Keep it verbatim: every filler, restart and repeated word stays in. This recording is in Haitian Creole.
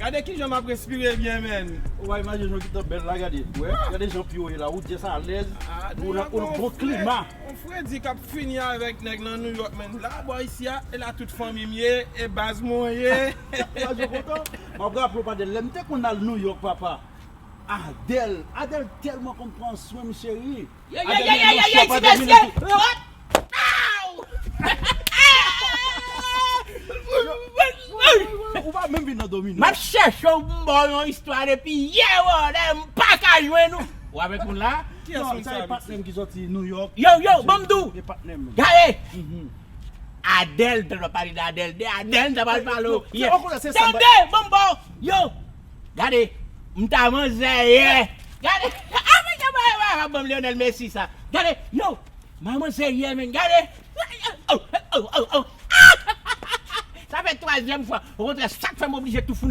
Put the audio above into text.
Gade kijan m ap respire byen, menn. Ou pa imajine jan ki tan bèl la, gade. Wè, gade jan pye w ye la, ou just alèz. Ah, Ou nan ou nan bon klima. On fredi k ap fini avèk nèg nan New York, menn. La, bò isi a, e la tout fanmi m ye, e baz mwen ye. Ou pa jwe kontan? M ap raple w, padèl, lè m te konn al New York, papa. Adèl, Adèl tèlman konn pran swen m, cheri. Yo, yo, yo, yo, yo, yo, ti mesye. Ou pa menm vin nan domino. M ap chèche w pou m ba w yon istwa depi yè, wè, m pa ka jwenn ou. Ou avèk moun la? Kiyès moun sa? Patnè m ki soti New York. Yo, yo, ban m di w. E patnè m. Gade. Adèl, tande w pale de Adèl, de Adèl, m ta pral pale w. Tande, ban m ba w. Yo, gade, m ta manzè yè. Gade, a, men, ban m Lionel Messi sa. Gade, yo, m manzè yè, menn, gade. Sa fè twazyèm fwa. Okontrè, sa k fè m oblije tou foun